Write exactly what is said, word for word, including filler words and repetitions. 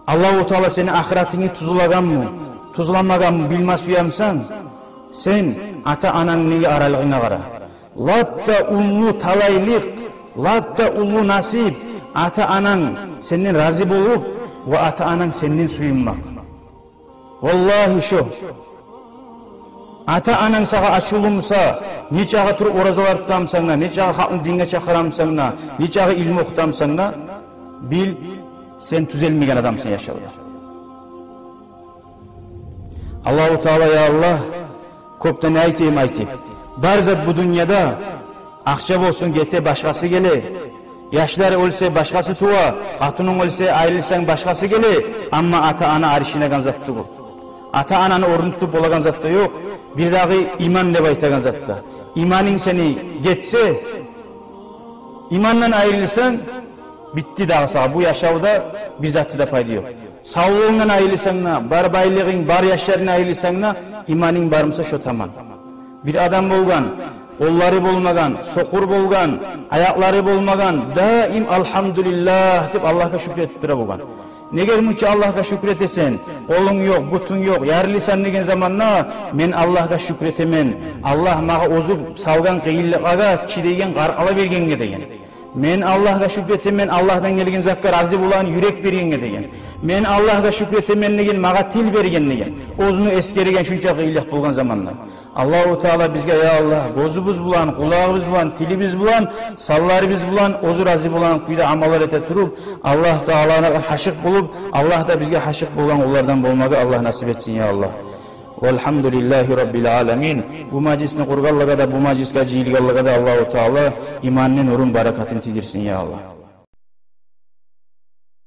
Аллагьу Таала сени ахыратынгны тюзлегенми, тюзлемегенми билме сюемсен, сен ата-анангны аралыгъынга къара. Лап да уллу талайлыкъ, лап да уллу насип — ата-ананг сенден рази болуп ва ата-ананг сенден сююнмек. Валлагьи, шо. Ата-ананг сагъа ачувлу буса, нечакъы туруп оразалар тутамсанг да, нечакъы халкъны динге чакъырамсанг да, нечакъы илму охутамсанг да, бил, сен тюзелмеген адамсан яшавда. Аллагьу Таала, я Аллагь, кёп де не айтайым айтып. Бар зат бу дюньяда. Акъча болсун, гете, башгъасы геле. Яшлар оьлсе, башгъасы тува. Къатынынг оьлсе, айрылсанг, башгъасы геле. Амма ата-ана аришинеген зат тюгюл. Ата-ананы орнун тутуп болагъан зат да ёкъ. Бирдагъы иман деп айтагъан зат да. Иманынг сени гетсе, имандан айрылсанг, битди дагъы сагъа. Бу яшавда бир заты да пайда ёкъ. Савлугъунгдан айрылсанг да, бар байлыгъынг, бар яшларынгдан айрылсанг да, иманынг бар буса, шо таман. Бир адам болгъан, къоллары болмагъан, сокъур болгъан, аякълары болмагъан, даим «Алгьамдулиллагь» деп Аллагьгъа шюкюр этип тура болгъан. Неге мунча Аллагьгъа шюкюр этесен? Къолунг ёкъ, бутунг ёкъ, ярылысан деген заманда: «Мен Аллагьгъа шюкюр этемен, Аллагь магъа оьзю салгъан къыйынлыкълагъа чыдайгъан къаркъара бергенге», — деген. «Мен Аллагьгъа шюкюр этемен, Аллагьдан гелген затгъа рази болагъан юрек бергенге», — деген. «Мен Аллагьгъа шюкюр этемен, — деген, — магъа тил берген», — деген. Оьзюню эсгерген шунча къыйынлыкъ болгъан заманда. Аллагьу Таала бизге, я Аллагь, гёзюбюз булан, къулагъыбыз булан, тилибиз булан, санларыбыз булан оьзю рази болагъан кюйде амаллар эте туруп, Аллагьу Таалагъа гьашыкъ болуп, Аллагь да бизге гьашыкъ болгъан къуллардан болмагъа Аллагь насип этсин, я Аллагь. Валгьамдулиллагьи раббил аламин. Бу мажлисни къургъанлагъа да, бу мажлисге жыйылгъанлагъа да Аллагьу Таала иманны нурун, баракатын тийдирсин, я Аллагь.